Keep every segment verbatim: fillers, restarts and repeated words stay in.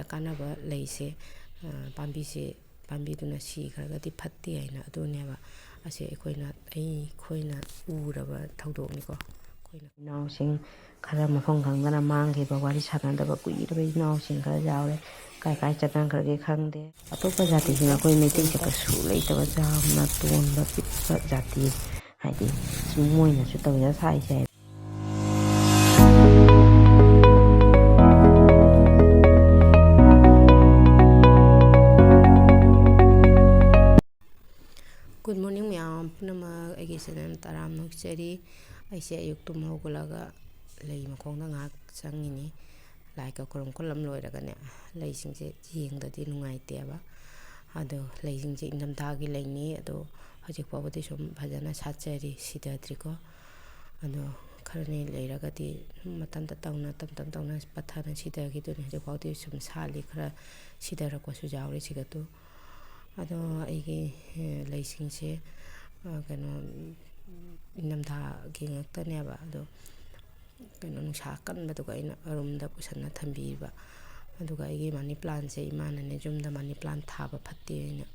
ꯀꯥꯟꯅꯕ ꯂꯩꯁꯦ, ꯑ, ꯄꯥꯝꯕꯤꯁꯦ, ꯄꯥꯝꯕꯤꯗꯨꯅ ꯁꯤꯈ꯭ꯔꯒꯗꯤ ꯐꯠꯇꯦ ꯍꯥꯏꯅ ꯑꯗꯨꯅꯦꯕ꯫ ꯑꯁꯤ ꯑꯩꯈꯣꯏꯅ, ꯑꯩꯈꯣꯏꯅ ꯎꯔꯕ ꯊꯧꯗꯣꯛꯅꯤꯀꯣ꯫ ꯑꯩꯈꯣꯏꯅ ꯏꯅꯥꯎꯁꯤꯡ ꯈꯔ ꯃꯐꯝ ꯈꯪꯗꯅ ꯃꯥꯡꯈꯤꯕ, ꯋꯥꯔꯤ ꯁꯥꯟꯅꯗꯕ ꯀꯨꯏꯔꯕ ꯏꯅꯥꯎꯁꯤꯡ ꯈꯔ ꯌꯥꯎꯔꯦ꯫ ꯀꯥꯏ ꯀꯥꯏ ꯆꯠꯅꯈ꯭ꯔꯒꯦ ꯈꯪꯗꯦ꯫ ꯑꯇꯣꯞꯄ ꯖꯥꯇꯤꯁꯤꯡꯅ ꯑꯩꯈꯣꯏ ꯃꯩꯇꯩꯁꯦ ꯀꯩꯁꯨ ꯂꯩꯇꯕ ꯆꯥꯎꯅ ꯇꯣꯟꯕ ꯄꯤꯛꯄ ꯖꯥꯇꯤ, ꯍꯥꯏꯗꯤ ꯁꯨꯝ ꯃꯣꯏꯅꯁꯨ ꯇꯧꯖ ꯁꯥꯏꯁꯦ꯫ Good morning ꯃꯌꯥꯝ ꯄꯨꯝꯅꯃꯛ, ꯑꯩꯒꯤ channel ꯇꯔꯥꯝꯅ ꯑꯣꯛꯆꯔꯤ꯫ ꯑꯩꯁꯦ ꯑꯌꯨꯛ ꯇꯨꯝ ꯍꯧꯒꯠꯂꯒ ꯂꯩ ꯃꯈꯣꯡꯗ ꯉꯥꯏꯍꯥꯛ ꯆꯪꯉꯤꯅꯤ꯫ ꯂꯥꯏꯒ ꯈꯨꯔꯨꯝ ꯈꯣꯠꯂꯝ ꯂꯣꯏꯔꯒꯅꯦ, ꯂꯩꯁꯤꯡꯁꯦ ꯌꯦꯡꯗꯗꯤ ꯅꯨꯡꯉꯥꯏꯇꯦꯕ꯫ ꯑꯗꯣ ꯂꯩꯁꯤꯡꯁꯦ ꯏꯪꯊꯝꯊꯥꯒꯤ ꯂꯩꯅꯤ, ꯑꯗꯣ ꯍꯧꯖꯤꯛ ꯐꯥꯎꯕꯗꯤ ꯁꯨꯝ ꯐꯖꯅ ꯁꯥꯠꯆꯔꯤ, ꯁꯤꯊꯗ꯭ꯔꯤꯀꯣ꯫ ꯑꯗꯣ ꯈꯔꯅꯤ ꯂꯩꯔꯒꯗꯤ ꯃꯇꯝ ꯇꯞ ꯇꯞꯅ, ꯇꯞ ꯇꯞ ꯇꯞꯅ ꯄꯠꯊꯅ ꯁꯤꯊꯈꯤꯗꯣꯏꯅꯤ꯫ ꯍꯧꯖꯤꯛ ꯐꯥꯎꯗꯤ ꯁꯨꯝ ꯁꯥꯠꯂꯤ, ꯈꯔ ꯁꯤꯊꯔꯛꯄꯁꯨ ꯌꯥꯎꯔꯤ ꯁꯤꯒꯠꯇꯨ꯫ ꯑꯗꯣ ꯑꯩꯒꯤ, ꯑꯦ, ꯂꯩꯁꯤꯡꯁꯦ, ꯑ, ꯀꯩꯅꯣ, ꯏꯪꯊꯝꯊꯥꯒꯤ ꯉꯥꯛꯇꯅꯦꯕ꯫ ꯑꯗꯣ ꯀꯩꯅꯣ, ꯅꯨꯡꯁꯥ ꯑꯀꯟꯕꯗꯨꯒ ꯑꯩꯅ roomꯗ ꯄꯨꯁꯟꯅ ꯊꯝꯕꯤꯕ꯫ ꯑꯗꯨꯒ ꯑꯩꯒꯤ money plantꯁꯦ ꯏꯃꯥꯅꯅꯦ ꯌꯨꯝꯗ money plant ꯊꯥꯕ ꯐꯠꯇꯦ ꯍꯥꯏꯅ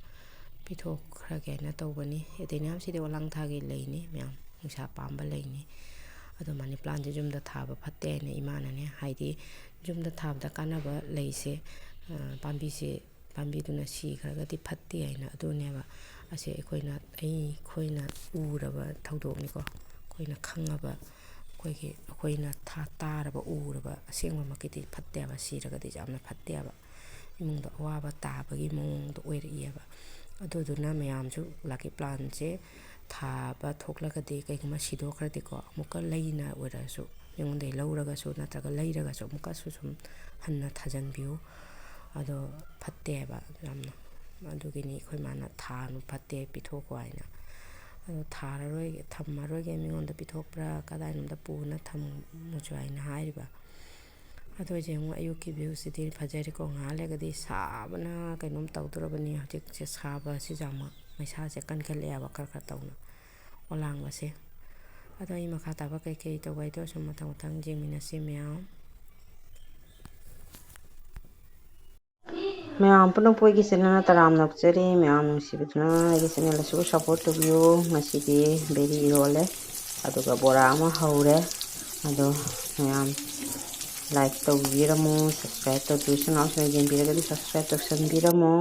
ꯄꯤꯊꯣꯛꯈ꯭ꯔꯒꯦꯅ ꯇꯧꯕꯅꯤ꯫ Adeniumꯁꯤꯗꯤ ꯑꯣꯂꯥꯡ ꯊꯥꯒꯤ ꯂꯩꯅꯤ ꯃꯌꯥꯝ, ꯅꯨꯡꯁꯥ ꯄꯥꯝꯕ ꯂꯩꯅꯤ꯫ ꯑꯗꯣ money plantꯁꯦ ꯌꯨꯝꯗ ꯊꯥꯕ ꯐꯠꯇꯦ ꯍꯥꯏꯅ ꯏꯃꯥꯅꯅꯦ, ꯍꯥꯏꯗꯤ ꯌꯨꯝꯗ ꯊꯥꯕꯗ ꯀꯥꯟꯅꯕ ꯂꯩꯁꯦ, ꯑ, ꯄꯥꯝꯕꯤꯁꯦ, ꯄꯥꯝꯕꯤꯗꯨꯅ ꯁꯤꯈ꯭ꯔꯒꯗꯤ ꯐꯠꯇꯦ ꯍꯥꯏꯅ ꯑꯗꯨꯅꯦꯕ꯫ ꯑꯁꯤ ꯑꯩꯈꯣꯏꯅ, ꯑꯩꯈꯣꯏꯅ ꯎꯔꯕ ꯊꯧꯗꯣꯛꯅꯤꯀꯣ꯫ ꯑꯩꯈꯣꯏꯅ ꯈꯪꯉꯕ, ꯑꯩꯈꯣꯏꯒꯤ, ꯑꯩꯈꯣꯏꯅ ꯊꯥ-, ꯇꯥꯔꯕ, ꯎꯔꯕ ꯑꯁꯦꯡꯕꯃꯛꯀꯤꯗꯤ ꯐꯠꯇꯦꯕ꯫ ꯁꯤꯔꯒꯗꯤ ꯌꯥꯝꯅ ꯐꯠꯇꯦꯕ꯫ ꯏꯃꯨꯡꯗ ꯑꯋꯥꯕ ꯇꯥꯕꯒꯤ ꯃꯑꯣꯡꯗꯣ ꯑꯣꯏꯔꯛꯏꯑꯕ꯫ ꯑꯗꯨꯗꯨꯅ ꯃꯌꯥꯝꯁꯨ lucky plantꯁꯦ ꯊꯥꯕ ꯊꯣꯛꯂꯒꯗꯤ, ꯀꯩꯒꯨꯝꯕ ꯁꯤꯗꯣꯛꯈ꯭ꯔꯗꯤꯀꯣ, ꯑꯃꯨꯛꯀ ꯂꯩꯅ ꯑꯣꯏꯔꯁꯨ, ꯃꯤꯉꯣꯟꯗꯒꯤ ꯂꯧꯔꯒꯁꯨ ꯅꯠꯇ꯭ꯔꯒ ꯂꯩꯔꯒꯁꯨ ꯑꯃꯨꯛꯀꯁꯨ ꯁꯨꯝ ꯍꯟꯅ ꯊꯥꯖꯤꯟꯕꯤꯌꯨ꯫ ꯑꯗꯣ ꯐꯠꯇꯦ ꯍꯥꯏꯕ ꯌꯥꯝꯅ꯫ ꯑꯗꯨꯒꯤꯅꯤ ꯑꯩꯈꯣꯏ ꯃꯥꯅ "ꯊꯥꯅꯨ, ꯐꯠꯇꯦ, ꯄꯤꯊꯣꯛꯈꯣ" ꯍꯥꯏꯅ꯫ ꯑꯗꯣ ꯊꯥꯔꯔꯣꯏꯒꯦ, ꯊꯝꯃꯔꯣꯏꯒꯦ, ꯃꯤꯉꯣꯟꯗ ꯄꯤꯊꯣꯛꯄ꯭ꯔꯥ, ꯀꯗꯥꯏꯅꯣꯝꯗ ꯄꯨꯅ ꯊꯝꯃꯨꯁꯨ ꯍꯥꯏꯅ ꯍꯥꯏꯔꯤꯕ꯫ ꯑꯗꯣ ꯍꯧꯖꯤꯛ ꯑꯃꯨꯛ ꯑꯌꯨꯛꯀꯤ viewꯁꯤꯗꯤ ꯐꯖꯔꯦꯀꯣ꯫ ꯉꯥꯏꯍꯥꯛ ꯂꯩꯔꯒꯗꯤ ꯁꯥꯕꯅ ꯀꯩꯅꯣꯝ ꯇꯧꯗꯣꯔꯕꯅꯤ꯫ ꯍꯧꯖꯤꯛꯁꯦ ꯁꯥꯕ ꯑꯁꯤꯁꯨ ꯑꯃꯨꯛ ꯃꯩꯁꯥꯁꯦ ꯀꯟꯈꯠꯂꯛꯑꯦꯕ ꯈꯔ ꯈꯔ ꯇꯧꯅ ꯑꯣꯂꯥꯡꯕꯁꯦ꯫ ꯑꯗꯣ ꯑꯩ ꯃꯈꯥ ꯇꯥꯕ ꯀꯩꯀꯩ ꯇꯧꯕ ꯍꯥꯏꯗꯣ ꯁꯨꯝ ꯃꯊꯪ ꯃꯊꯪ ꯌꯦꯡꯃꯤꯟꯅꯁꯤ ꯃꯌꯥꯝ꯫ ꯃꯌꯥꯝ ꯄꯨꯝꯅꯃꯛꯄꯨ ꯑꯩꯒꯤ ꯆꯦꯅꯦꯜꯅ ꯇꯔꯥꯝꯅ ꯑꯣꯛꯆꯔꯤ꯫ ꯃꯌꯥꯝ ꯅꯨꯡꯁꯤꯕꯤꯗꯨꯅ ꯑꯩꯒꯤ ꯆꯦꯅꯦꯜꯗꯁꯨ ꯁꯞꯄꯣꯔꯠ ꯇꯧꯕꯤꯌꯨ꯫ ꯉꯁꯤꯗꯤ ꯕꯦꯔꯤ ꯏꯔꯣꯜꯂꯦ, ꯑꯗꯨꯒ ꯕꯣꯔꯥ ꯑꯃ ꯍꯧꯔꯦ꯫ ꯑꯗꯣ ꯃꯌꯥꯝ ꯂꯥꯏꯛ ꯇꯧꯕꯤꯔꯝꯃꯣ, ꯁꯕꯁꯀ꯭ꯔꯥꯏꯕ ꯇꯧꯗ꯭ꯔꯤꯕ ꯏꯆꯤꯟ ꯏꯅꯥꯎꯁꯤꯡꯅ ꯌꯦꯡꯕꯤꯔꯒꯗꯤ ꯁꯕꯁꯀ꯭ꯔꯥꯏꯕ ꯇꯧꯁꯟꯕꯤꯔꯝꯃꯣ꯫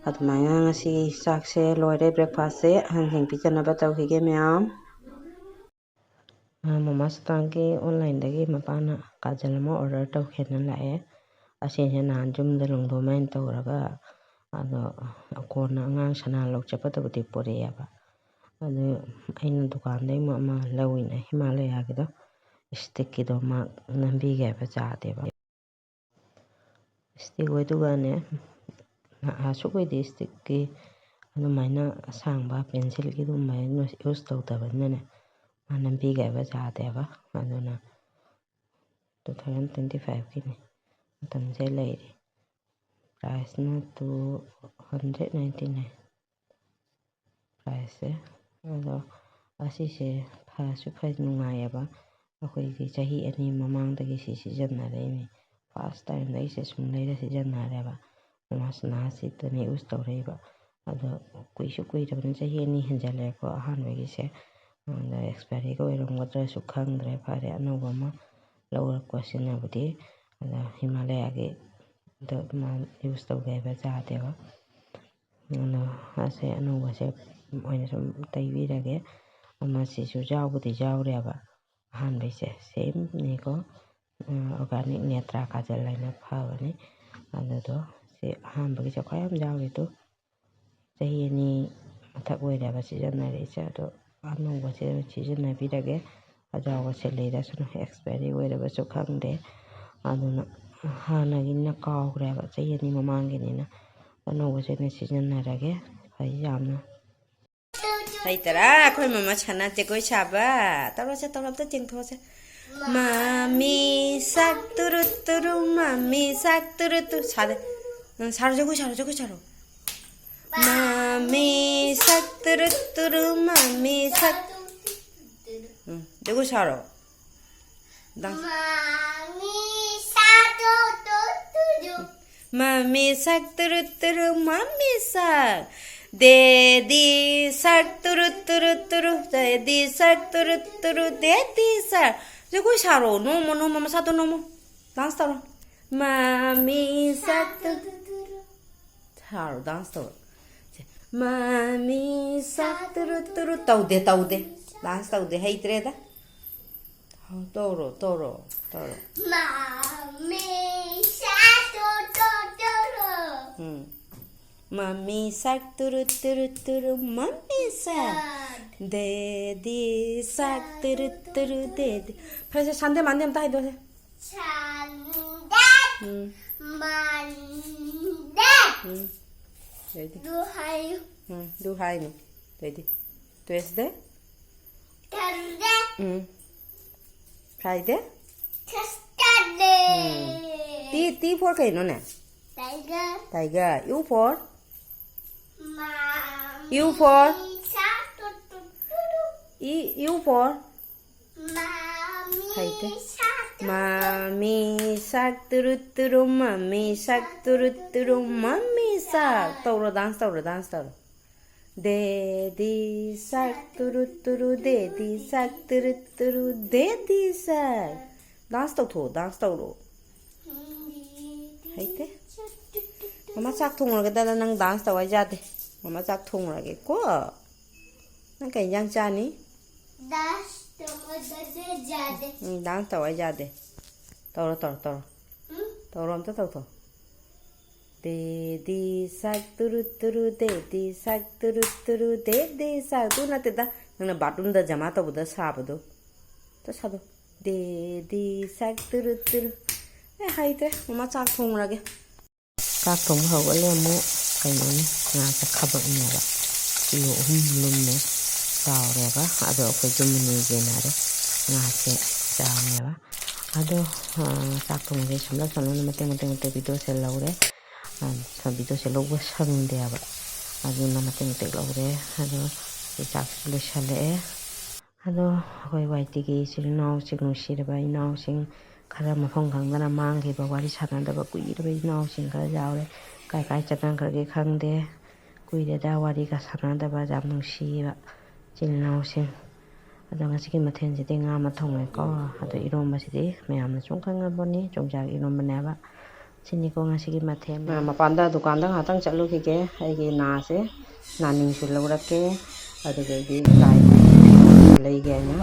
ꯑꯗꯨꯃꯥꯏꯅ ꯉꯁꯤꯒꯤ ꯆꯥꯛꯁꯦ ꯂꯣꯏꯔꯦ, ꯕ꯭ꯔꯦꯛꯐꯥꯁꯁꯦ ꯑꯍꯟꯁꯤꯡ ꯄꯤꯖꯅꯕ ꯇꯧꯈꯤꯒꯦ ꯃꯌꯥꯝ꯫ ꯃꯃꯥ ꯁꯨꯇꯥꯡꯒꯤ ꯑꯣꯟꯂꯥꯏꯟꯗꯒꯤ ꯃꯄꯥꯅ ꯀꯥꯖꯜ ꯑꯃ ꯑꯣꯔꯗꯔ ꯇꯧꯒꯦꯅ ꯂꯥꯛꯑꯦ꯫ ꯑꯁꯤꯁꯦ ꯅꯍꯥꯟ ꯌꯨꯝꯗ ꯂꯨꯍꯣꯡꯗꯣꯏꯃꯦꯅ ꯇꯧꯔꯒ, ꯑꯗꯣ ꯀꯣꯟꯅ ꯑꯉꯥꯡ ꯁꯅꯥ ꯂꯧ ꯆꯠꯄꯗꯕꯨꯗꯤ ꯄꯨꯔꯛꯑꯦꯕ꯫ ꯑꯗꯨ ꯑꯩꯅ ꯗꯨꯀꯥꯟꯗꯩ ꯑꯃ, ꯑꯃ ꯂꯧꯏꯅꯦ, ꯍꯤꯃꯥꯂꯌꯥꯒꯤꯗꯣ, ꯏꯁꯇꯤꯛꯀꯤꯗꯣ ꯃꯥ ꯅꯝꯕꯤꯒꯦ ꯍꯥꯏꯕ ꯆꯥꯗꯦꯕ꯫ ꯏꯁꯇꯤꯛ ꯑꯣꯏꯗꯨꯒꯅꯦ, ꯑꯁꯨꯛ ꯑꯣꯏꯗꯤ ꯏꯁꯇꯤꯛꯀꯤ ꯑꯗꯨꯃꯥꯏꯅ ꯑꯁꯥꯡꯕ ꯄꯦꯟꯁꯤꯜꯒꯤ ꯑꯗꯨꯝꯕ ꯌꯨꯁ ꯇꯧꯗꯕꯅꯤꯅꯅꯦ, ꯃꯥ ꯅꯝꯕꯤꯒꯦ ꯍꯥꯏꯕ ꯆꯥꯗꯦꯕ꯫ ꯑꯗꯨꯅ two thousand twenty fiveꯀꯤꯅꯤ, ꯃꯇꯝꯁꯦ ꯂꯩꯔꯤ꯫ ꯄ꯭ꯔꯥꯏꯁꯅ two hundred ninety nine꯫ ꯄ꯭ꯔꯥꯏꯁꯁꯦ꯫ ꯑꯗꯣ ꯑꯁꯤꯁꯦ ꯐꯁꯨ ꯐꯩ, ꯅꯨꯡꯉꯥꯏꯌꯦꯕ꯫ ꯑꯩꯈꯣꯏꯒꯤ ꯆꯍꯤ ꯑꯅꯤ ꯃꯃꯥꯡꯗꯒꯤ ꯁꯤ ꯁꯤꯖꯤꯟꯅꯔꯛꯏꯅꯤ꯫ ꯐꯥꯔꯁ ꯇꯥꯏꯝꯗꯒꯤ ꯁꯤ ꯁꯨꯝ ꯂꯩꯔ ꯁꯤꯖꯤꯟꯅꯔꯦꯕ꯫ ꯃꯃꯥꯁꯅꯥꯁꯤꯗꯅ ꯌꯨꯁ ꯇꯧꯔꯛꯏꯕ꯫ ꯑꯗꯣ ꯀꯨꯏꯁꯨ ꯀꯨꯏꯔꯕꯅꯤ, ꯆꯍꯤ ꯑꯅꯤ ꯍꯦꯟꯖꯜꯂꯛꯑꯦꯀꯣ ꯑꯍꯥꯟꯕꯒꯤꯁꯦ꯫ ꯑꯗ ꯑꯦꯛꯁꯄꯥꯏꯔꯤꯒ ꯑꯣꯏꯔꯝꯒꯗ꯭ꯔꯁꯨ ꯈꯪꯗ꯭ꯔꯦ꯫ ꯐꯔꯦ, ꯑꯅꯧꯕ ꯑꯃ ꯂꯧꯔꯛꯄꯁꯤꯅꯕꯨꯗꯤ꯫ ꯑꯗ ꯍꯤꯃꯥꯂꯌꯥꯒꯤ ꯑꯗꯣ ꯃꯥ ꯌꯨꯁ ꯇꯧꯒꯦ ꯍꯥꯏꯕ ꯆꯥꯗꯦꯕ꯫ ꯑꯗꯣ ꯑꯁꯦ ꯑꯅꯧꯕꯁꯦ ꯑꯣꯏꯅ ꯁꯨꯝ ꯇꯩꯕꯤꯔꯒꯦ꯫ ꯑꯃꯁꯤꯁꯨ ꯌꯥꯎꯕꯨꯗꯤ ꯌꯥꯎꯔꯦꯕ, ꯑꯍꯥꯟꯕꯩꯁꯦ ꯁꯦꯝꯅꯤꯀꯣ꯫ ꯑꯣꯔꯒꯥꯅꯤꯛ ꯅꯦꯇ꯭ꯔꯥ ꯀꯥꯖꯜ ꯍꯥꯏꯅ ꯐꯕꯅꯤ꯫ ꯑꯗꯨꯗꯣ ꯁꯤ ꯑꯍꯥꯟꯕꯒꯤꯁꯦ ꯈ꯭ꯋꯥꯏ ꯌꯥꯝ ꯌꯥꯎꯔꯤꯗꯣ꯫ ꯆꯍꯤ ꯑꯅꯤ ꯃꯊꯛ ꯑꯣꯏꯔꯦꯕ ꯁꯤꯖꯤꯟꯅꯔꯛꯏꯁꯦ꯫ ꯑꯗꯣ ꯑꯅꯧꯕꯁꯦ ꯑꯣꯏꯅ ꯁꯤꯖꯤꯟꯅꯕꯤꯔꯒꯦ꯫ ꯑꯖꯥꯎꯕꯁꯦ ꯂꯩꯔꯁꯅꯨ, ꯑꯦꯛꯁꯄꯥꯏꯔꯤ ꯑꯣꯏꯔꯕꯁꯨ ꯈꯪꯗꯦ꯫ ꯑꯗꯨꯅ ꯍꯥꯟꯅꯒꯤꯅꯤꯅ ꯀꯥꯎꯈ꯭ꯔꯦꯕ, ꯆꯍꯤ ꯑꯅꯤ ꯃꯃꯥꯡꯒꯤꯅꯤꯅ꯫ ꯑꯅꯧꯕꯁꯦ ꯑꯣꯏꯅ ꯁꯤꯖꯤꯟꯅꯔꯒꯦ꯫ ꯐꯩ ꯌꯥꯝꯅ꯫ ꯍꯩꯇꯔꯥ ꯑꯩꯈꯣꯏ ꯃꯃꯥ ꯁꯅꯥ ꯖꯒꯣꯏ ꯁꯥꯕ? ꯇꯧꯔꯁꯦ, ꯇꯧꯔꯣ, ꯑꯝꯇ ꯆꯤꯡꯊꯣꯛꯑꯁꯦ꯫ ꯃꯃꯤ ꯁꯛ ꯇꯨꯔꯨ ꯇꯨꯔꯨ, ꯃꯃꯤ ꯁꯛ ꯇꯨꯔꯨ ꯇꯨ꯫ ꯁꯥꯗꯦ꯫ ꯎꯝ, ꯁꯥꯔꯣ, ꯖꯒꯣꯏ ꯁꯥꯔꯣ, ꯖꯒꯣꯏ ꯁꯥꯔꯣ꯫ ꯃꯃꯤ ꯁꯛ ꯇꯨꯔꯨ ꯇꯨꯔꯨ, ꯃꯃꯤ ꯁꯛ꯫ ꯎꯝ, ꯖꯒꯣꯏ ꯁꯥꯔꯣ꯫ ꯗꯥꯟꯁ꯫ ꯃꯃꯤ ꯁꯛ ꯇꯨꯔꯨ ꯇꯨꯔꯨ꯫ Mommy shark ꯇꯨꯔꯨ ꯇꯨꯔꯨ, mommy shark. Daddy shark ꯇꯨꯔꯨ ꯇꯨꯔꯨ ꯇꯨꯔꯨ, daddy shark ꯇꯨꯔꯨ ꯇꯨꯔꯨ, daddy shark. ꯖꯒꯣꯏ ꯁꯥꯔꯣ, ꯅꯣꯝꯃꯣ, ꯅꯣꯝꯃꯣ, ꯃꯁꯥꯗꯣ ꯅꯣꯝꯃꯣ. Dance ꯇꯧꯔꯣ. Mommy shark ꯇꯨꯔꯨ. ꯁꯥꯔꯣ, dance ꯇꯧꯔꯣ. ꯁꯦ, Mommy shark ꯇꯨꯔꯨ ꯇꯨꯔꯨ. ꯇꯧꯗꯦ, ꯇꯧꯗꯦ. Dance ꯇꯧꯗꯦ, ꯍꯩꯇ꯭ꯔꯦꯗ. ꯇꯧꯔꯣ, ꯇꯧꯔꯣ, ꯇꯧꯔꯣ. Mommy shark doo doo doo doo. Um. Mommy shark ꯇꯨꯔꯨ ꯇꯨꯔꯨ ꯇꯨꯔꯨ, mommy shark. Daddy shark ꯇꯨꯔꯨ ꯇꯨꯔꯨ, daddy. ꯐꯔꯦꯁꯦ, Sunday, Monday ꯑꯝꯇ ꯍꯥꯏꯗꯣꯛꯑꯁꯦ. Sunday, ꯎꯝ. Monday. ꯎꯝ. ꯑꯗꯩꯗꯤ? ꯑꯗꯨ ꯍꯥꯏꯌꯨ. ꯎꯝ, ꯑꯗꯨ ꯍꯥꯏꯅꯤ. ꯑꯗꯩꯗꯤ? Tuesday? Thursday. Um. Friday? Saturday. Um. T, T for ꯀꯩꯅꯣꯅꯦ? Tiger. Tiger. U for? Mommy. U for? Shark doo doo doo two. E, U for? Mommy ꯍꯩꯇꯦ. Shark doo two. Mommy shark ꯇꯨꯔꯨ ꯇꯨꯔꯨ, mommy shark ꯇꯨꯔꯨ ꯇꯨꯔꯨ, mommy shark. ꯇꯧꯔꯣ, dance ꯇꯧꯔꯣ, dance ꯇꯧꯔꯣ. Daddy shark ꯇꯨꯔꯨ ꯇꯨꯔꯨ, daddy shark ꯇꯨꯔꯨ ꯇꯨꯔꯨ, daddy shark. Dance ꯇꯧꯊꯣꯛꯑꯣ, dance ꯇꯧꯔꯣ. ꯍꯩꯇꯦ꯫ ꯃꯃꯥ ꯆꯥꯛ ꯊꯣꯡꯉꯨꯔꯒꯦꯗ, ꯅꯪ dance ꯇꯧ ꯍꯥꯏ ꯌꯥꯗꯦ꯫ ꯃꯃꯥ ꯆꯥꯛ ꯊꯣꯡꯉꯨꯔꯒꯦꯀꯣ꯫ ꯅꯪ ꯀꯩ ꯏꯟꯖꯥꯡ ꯆꯥꯅꯤ? Dance ꯇꯧꯕꯗꯗꯤ ꯌꯥꯗꯦ꯫ ꯎꯝ, dance ꯇꯧ ꯍꯥꯏ ꯌꯥꯗꯦ꯫ ꯇꯧꯔꯣ, ꯇꯧꯔꯣ, ꯇꯧꯔꯣ꯫ ꯎꯝ? ꯇꯧꯔꯣ, ꯑꯝꯇ ꯇꯧꯊꯣꯛꯑꯣ꯫ Daddy shark ꯇꯨꯔꯨ ꯇꯨꯔꯨ, daddy shark ꯇꯨꯔꯨ ꯇꯨꯔꯨ, daddy shark꯫ ꯑꯗꯨ ꯅꯠꯇꯦꯗ, ꯅꯪꯅ bathroomꯗ ꯖꯃꯥ ꯇꯧꯕꯗ ꯁꯥꯕꯗꯣ꯫ ꯑꯝꯇ ꯁꯥꯗꯣ꯫ Daddy shark ꯇꯨꯔꯨ ꯇꯨꯔꯨ꯫ ꯑꯦ, ꯍꯩꯇ꯭ꯔꯦ꯫ ꯃꯃꯥ ꯆꯥꯛ ꯊꯣꯡꯉꯨꯔꯒꯦ꯫ ꯆꯥꯛ ꯊꯣꯡꯕ ꯍꯧꯒꯠꯂꯦ ꯑꯃꯨꯛ꯫ ꯀꯩꯅꯣꯅꯤ, ꯉꯥ ꯆꯠꯈꯕꯅꯦꯕ꯫ ꯀꯤꯂꯣ ꯑꯍꯨꯝ ꯂꯨꯝꯃꯦ꯫ ꯆꯥꯎꯔꯦꯕ꯫ ꯑꯗꯣ ꯑꯩꯈꯣꯏ ꯌꯨꯝ ꯑꯅꯤꯒꯤ ꯌꯦꯟꯅꯔꯦ꯫ ꯉꯥꯁꯦ ꯆꯥꯎꯅꯦꯕ꯫ ꯑꯗꯣ, ꯑ, ꯆꯥꯛ ꯊꯣꯡꯕꯁꯦ ꯁꯝꯂꯞ ꯁꯝꯂꯞꯅ ꯃꯇꯦꯛ ꯃꯇꯦꯛ ꯃꯇꯦꯛ videoꯁꯦ ꯂꯧꯔꯦ꯫ ꯑ, videoꯁꯦ ꯂꯧꯕ ꯁꯪꯗꯦꯕ꯫ ꯑꯗꯨꯅ ꯃꯇꯦꯛ ꯃꯇꯦꯛ ꯂꯧꯔꯦ꯫ ꯑꯗꯣ ꯑꯩ ꯆꯥꯛꯁꯨ ꯂꯣꯏꯁꯜꯂꯛꯑꯦ꯫ ꯑꯗꯣ ꯑꯩꯈꯣꯏ ꯋꯥꯏ ꯇꯤꯒꯤ ꯏꯆꯤꯜ ꯏꯅꯥꯎꯁꯤꯡ, ꯅꯨꯡꯁꯤꯔꯕ ꯏꯅꯥꯎꯁꯤꯡ, ꯈꯔ ꯃꯐꯝ ꯈꯪꯗꯅ ꯃꯥꯡꯈꯤꯕ, ꯋꯥꯔꯤ ꯁꯥꯟꯅꯗꯕ ꯀꯨꯏꯔꯕ ꯏꯅꯥꯎꯁꯤꯡ ꯈꯔ ꯌꯥꯎꯔꯦ꯫ ꯀꯥꯏ ꯀꯥꯏ ꯆꯠꯅꯈ꯭ꯔꯒꯦ ꯈꯪꯗꯦ꯫ ꯀꯨꯏꯔꯦꯗ ꯋꯥꯔꯤꯒ ꯁꯥꯟꯅꯗꯕ, ꯌꯥꯝ ꯅꯨꯡꯁꯤꯕ ꯏꯆꯤꯜ ꯏꯅꯥꯎꯁꯤꯡ꯫ ꯑꯗꯣ ꯉꯁꯤꯒꯤ ꯃꯊꯦꯜꯁꯤꯗꯤ ꯉꯥ ꯑꯃ ꯊꯣꯡꯉꯦꯀꯣ꯫ ꯑꯗꯣ ꯏꯔꯣꯝꯕꯁꯤꯗꯤ ꯃꯌꯥꯝꯅ ꯁꯨꯝ ꯈꯪꯉꯕꯅꯤ, ꯌꯣꯡꯆꯥꯛ ꯏꯔꯣꯝꯕꯅꯦꯕ꯫ ꯁꯤꯅꯤꯀꯣ ꯉꯁꯤꯒꯤ ꯃꯊꯦꯜ꯫ ꯃꯥ ꯃꯄꯥꯟꯗ ꯗꯨꯀꯥꯟꯗ ꯉꯥꯛꯇꯪ ꯆꯠꯂꯨꯈꯤꯒꯦ, ꯑꯩꯒꯤ ꯅꯥꯁꯦ, ꯅꯥꯅꯤꯡꯁꯨ ꯂꯧꯔꯛꯀꯦ, ꯑꯗꯨꯗꯒꯤ ꯂꯥꯏ ꯂꯩꯒꯦ ꯍꯥꯏꯅ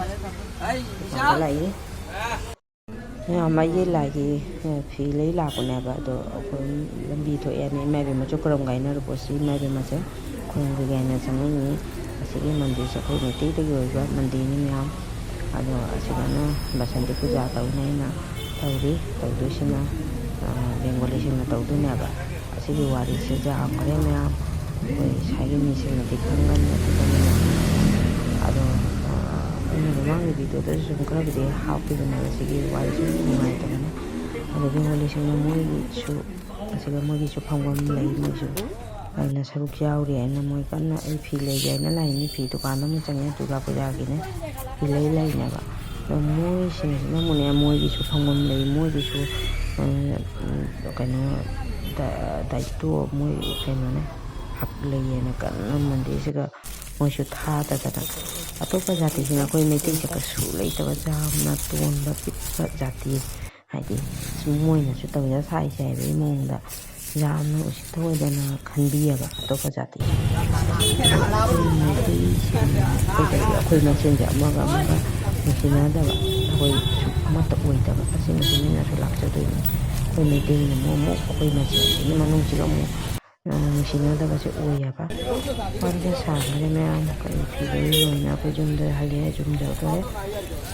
ꯗꯨꯀꯥꯟꯗ ꯂꯥꯛꯏ꯫ ꯃꯌꯥꯝ ꯑꯩꯒꯤ ꯂꯥꯏꯒꯤ, ꯑ, ꯐꯤ ꯂꯩ ꯂꯥꯛꯄꯅꯦꯕ, ꯑꯗꯣ ꯑꯩꯈꯣꯏ ꯂꯝꯕꯤ ꯊꯣꯛꯑꯦꯅ ꯏꯃꯥ ꯏꯕꯦꯝꯃꯁꯨ ꯈꯨꯔꯨꯝꯒꯥꯏꯅꯔꯨꯕꯁꯤ ꯏꯃꯥ ꯏꯕꯦꯝꯃꯁꯦ ꯈꯨꯔꯨꯝꯒꯒꯦ ꯍꯥꯏꯅ ꯆꯪꯉꯛꯏꯅꯤ꯫ ꯑꯁꯤꯒꯤ ꯃꯟꯗꯤꯔꯁꯦ ꯑꯩꯈꯣꯏ ꯃꯩꯇꯩꯗꯒꯤ ꯑꯣꯏꯕ ꯃꯟꯗꯤꯔꯅꯤ ꯃꯌꯥꯝ꯫ ꯑꯗꯣ ꯑꯁꯤꯗꯅ ꯕꯁꯟꯇꯤ ꯄꯨꯖꯥ ꯇꯧꯅꯦꯅ ꯇꯧꯔꯤ꯫ ꯇꯧꯗꯣꯏꯁꯤꯅ, ꯑ, ꯕꯦꯡꯒꯣꯂꯤꯁꯤꯡꯅ ꯇꯧꯗꯣꯏꯅꯦꯕ꯫ ꯑꯁꯤꯒꯤ ꯋꯥꯔꯤꯁꯦ ꯌꯥꯝꯈ꯭ꯔꯦ ꯃꯌꯥꯝ꯫ ꯑꯩꯈꯣꯏ ꯏꯁꯥꯒꯤ ꯃꯤꯁꯤꯡꯅꯗꯤ ꯈꯪꯒꯅꯤ ꯑꯗꯨꯒ ꯃꯌꯥꯝ꯫ ꯑꯗꯣ, ꯑ, ꯑꯩꯅ ꯃꯃꯥꯡꯒꯤ ꯚꯤꯗꯤꯑꯣꯗꯁꯨ ꯁꯨꯝ ꯈꯔꯕꯨꯗꯤ ꯍꯥꯞꯈꯤꯕꯅꯦꯕ ꯁꯤꯒꯤ ꯋꯥꯔꯤ ꯁꯨꯝ ꯅꯨꯡꯉꯥꯏꯇꯕꯅ꯫ ꯑꯗꯣ ꯕꯦꯡꯒꯣꯂꯤꯁꯤꯡꯅ ꯃꯣꯏꯒꯤꯁꯨ, ꯑꯁꯤꯗ ꯃꯣꯏꯒꯤꯁꯨ ꯐꯪꯐꯝ ꯂꯩ, ꯃꯣꯏꯁꯨ ꯑꯩꯅ ꯁꯔꯨꯛ ꯌꯥꯎꯔꯤ ꯍꯥꯏꯅ ꯃꯣꯏ ꯀꯟꯅ ꯑꯩ ꯐꯤ ꯂꯩꯒꯦ ꯍꯥꯏꯅ ꯂꯥꯛꯏꯅꯤ꯫ ꯐꯤ ꯗꯨꯀꯥꯟ ꯑꯃ ꯆꯪꯉꯦ, ꯗꯨꯔꯒꯥ ꯄꯨꯖꯥꯒꯤꯅꯦ, ꯐꯤ ꯂꯩ ꯂꯩꯅꯦꯕ꯫ ꯑꯗꯣ ꯃꯣꯏꯁꯤꯡꯁꯤꯅ ꯑꯃꯨꯛꯅꯦ, ꯃꯣꯏꯒꯤꯁꯨ ꯐꯪꯐꯝ ꯂꯩ, ꯃꯣꯏꯒꯤꯁꯨ, ꯎꯝ, ꯎꯝ, ꯀꯩꯅꯣ, ꯗ-, ꯗꯥꯏꯇꯣ, ꯃꯣꯏ ꯀꯩꯅꯣꯅꯦ, ꯍꯛ ꯂꯩꯌꯦꯅ ꯀꯟꯅ ꯃꯟꯗꯤꯔꯁꯤꯒ ꯃꯣꯏꯁꯨ ꯊꯥꯗꯗꯅ꯫ ꯑꯇꯣꯞꯄ ꯖꯥꯇꯤꯁꯤꯡꯅ ꯑꯩꯈꯣꯏ ꯃꯩꯇꯩꯁꯦ ꯀꯩꯁꯨ ꯂꯩꯇꯕ, ꯌꯥꯝꯅ ꯇꯣꯟꯕ ꯄꯤꯛꯄ ꯖꯥꯇꯤ, ꯍꯥꯏꯗꯤ ꯁꯨꯝ ꯃꯣꯏꯅꯁꯨ ꯇꯧꯖ ꯁꯥꯏꯁꯦ ꯍꯥꯏꯕꯒꯤ ꯃꯑꯣꯡꯗ ꯌꯥꯝꯅ ꯎꯁꯤꯠ ꯊꯑꯣꯏꯗꯅ ꯈꯟꯕꯤꯌꯦꯕ ꯑꯇꯣꯞꯄ ꯖꯥꯇꯤ꯫ ꯑꯩꯈꯣꯏ ꯃꯩꯇꯩꯁꯤꯡꯅ ꯑꯩꯈꯣꯏꯗ, ꯑꯩꯈꯣꯏ ꯃꯁꯦꯟꯁꯦ ꯑꯃꯒ ꯑꯃꯒ ꯅꯨꯡꯁꯤꯅꯗꯕ, ꯑꯩꯈꯣꯏ ꯑꯃꯠꯇ ꯑꯣꯏꯗꯕ, ꯑꯁꯤꯅꯁꯨ ꯃꯤꯅꯁꯨ ꯂꯥꯛꯆꯗꯣꯏꯅꯤ꯫ ꯑꯩꯈꯣꯏ ꯃꯩꯇꯩꯅ ꯑꯃꯨꯛ, ꯑꯃꯨꯛ ꯑꯩꯈꯣꯏ ꯃꯁꯦꯟꯁꯤꯒꯤ ꯃꯅꯨꯡꯁꯤꯒ ꯑꯃꯨꯛ, ꯑ, ꯅꯨꯡꯁꯤꯅꯗꯕꯁꯦ ꯑꯣꯏꯌꯦꯕ꯫ ꯋꯥꯔꯤꯁꯦ ꯁꯥꯡꯈ꯭ꯔꯦ ꯃꯌꯥꯝ, ꯀꯔꯤ ꯐꯤꯕꯝꯒꯤ ꯑꯣꯏꯅ ꯑꯩꯈꯣꯏ ꯌꯨꯝꯗ ꯍꯜꯂꯛꯑꯦ, ꯌꯨꯝ ꯌꯧꯗꯣꯔꯦ꯫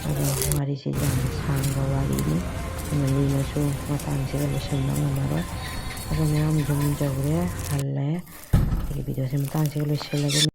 ꯑꯗꯣ ꯋꯥꯔꯤꯁꯦ ꯌꯥꯝꯅ ꯁꯥꯡꯕ ꯋꯥꯔꯤꯅꯤ, ꯃꯅꯤꯅꯁꯨ ꯃꯇꯥꯡꯁꯤꯗ ꯂꯣꯏꯁꯤꯟꯕ ꯉꯝꯃꯔꯣꯏ꯫ ꯑꯗꯣ ꯃꯌꯥꯝ ꯌꯨꯝ ꯌꯧꯔꯦ, ꯍꯜꯂꯦ꯫ ꯑꯩꯒꯤ ꯚꯤꯗꯤꯑꯣꯁꯦ ꯃꯇꯥꯡꯁꯤꯒ ꯂꯣꯏꯁꯤꯜꯂꯒꯦ꯫